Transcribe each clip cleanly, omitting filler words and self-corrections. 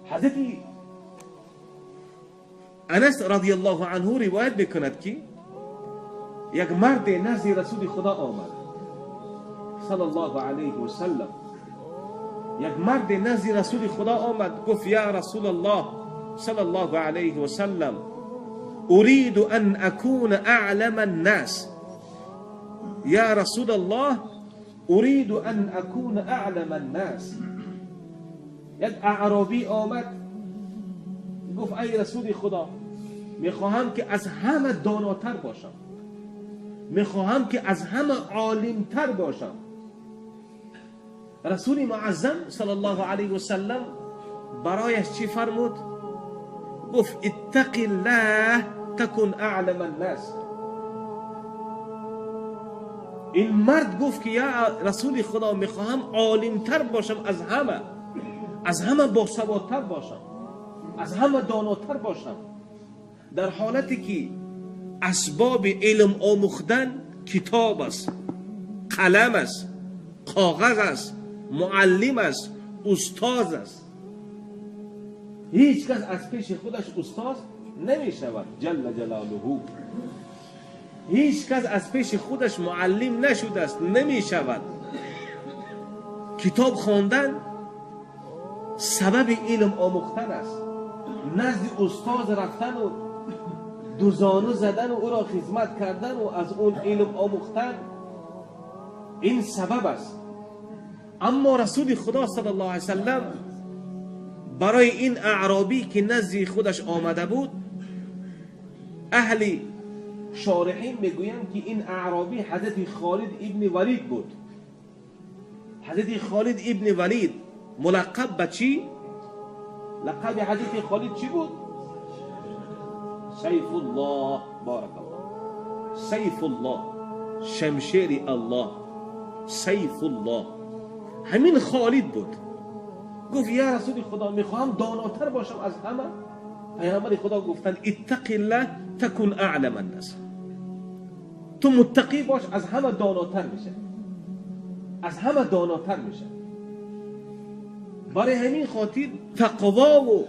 حضرت انس رضی الله عنه روایت میکند که یک مرد نزد رسول خدا آمد صلی الله علیه و سلم. یک مرد نزد رسول خدا آمد، گفت یا رسول الله صلی الله علیه و سلم، اريد ان اكون اعلم الناس. یا رسول الله اريد ان اكون اعلم الناس. یک اعرابی آمد گفت ای رسول خدا، میخواهم که از همه داناتر باشم، میخواهم که از همه عالمتر باشم. رسول معظم صلی الله علیه و سلم برایش چی فرمود؟ گفت اتق الله تکن اعلم الناس. این مرد گفت که یا رسول خدا، میخواهم عالمتر باشم از همه، از همه باسوادتر باشم، از همه داناتر باشم. در حالتی که اسباب علم آموختن کتاب است، قلم است، کاغذ است، معلم است، استاد است. هیچ کس از پیش خودش استاد نمی شود جل جلاله. هیچ کس از پیش خودش معلم نشده است، نمی شود. کتاب خواندن سبب علم آموختن است. نزد استاد رفتن و دو زانو زدن و او را خدمت کردن و از اون علم آموختن، این سبب است. اما رسول خدا صلی الله علیه وسلم برای این اعرابی که نزد خودش آمده بود، اهل شارحین میگویند که این اعرابی حضرت خالد ابن ولید بود. حضرت خالد ابن ولید ملقب به چی؟ لقب حضرت خالد چی بود؟ سیف الله، بارک الله، سیف الله، شمشیر الله، سیف الله. همین خالد بود. گفت یا رسول خدا، میخواهم داناتر باشم از همه. پیامبر خدا گفتن اتق الله تکن اعلم الناس. تو متقی باش، از همه داناتر میشه، از همه داناتر میشه. برای همین خاطر تقوا و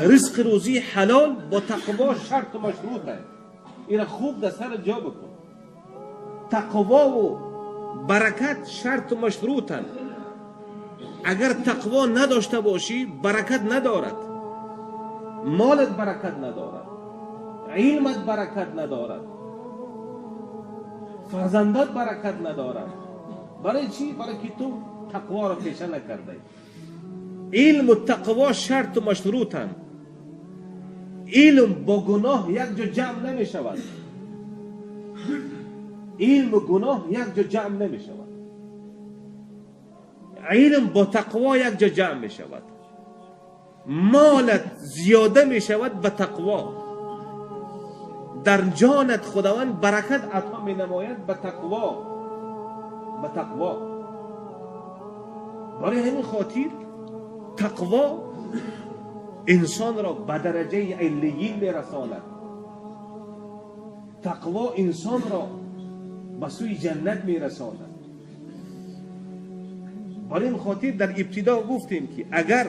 رزق روزی حلال با تقوا شرط و مشروطه. این خوب در سر جا بکن. تقوا و برکت شرط و مشروطن. اگر تقوا نداشته باشی برکت ندارد، مالت برکت ندارد، علمت برکت ندارد، فرزندات برکت ندارد. برای چی؟ برای که تو تقوا را پیشه نکرده. علم و تقوا شرط و مشروطن. علم با گناه یک جا جمع نمی شود. علم و گناه یک جا جمع نمی شود. علم با تقوا یک جا جمع می شود. مالت زیاده می شود به تقوا. در جانت خداوند برکت عطا می نماید به تقوا، به تقوا. برای همین خاطر تقوا انسان را به درجه علیین می رساند. تقوا انسان را به سوی جنت می رساند. برای این خاطر در ابتدا گفتیم که اگر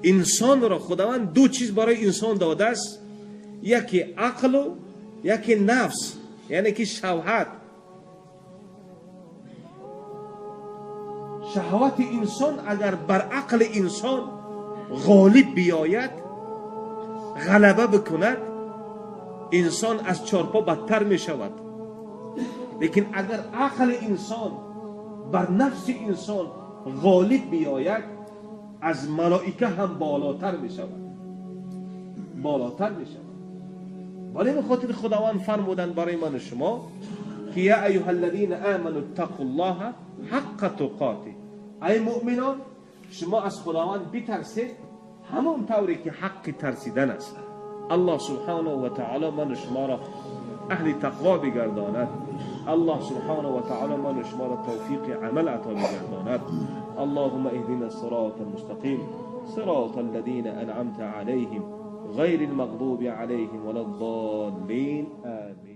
انسان را خداوند دو چیز برای انسان داده است، یکی عقل و یکی نفس، یعنی که شهوت. شهوت انسان اگر بر عقل انسان غالب بیاید، غلبه بکند، انسان از چارپا بدتر می شود. لیکن اگر عقل انسان بر نفس انسان غالب بیاید، از ملائکه هم بالاتر می شود، بالاتر می شود. برای این خاطر خداوند فرمودند برای من و شما که یا ایها الذین آمنوا اتقوا الله حق تقاته. ای مؤمنان، شما از خداوند بترسید همون طوری که حق ترسیدن است. الله سبحانه و تعالی من و شما را اهل تقوا بگرداند. الله سبحانه و تعالی من و شما را توفیق عمل عطا بگرداند. اللهم اهدنا الصراط المستقیم، صراط الذین انعمت علیهم غیر المغضوب علیهم ولا الضالین. آمین.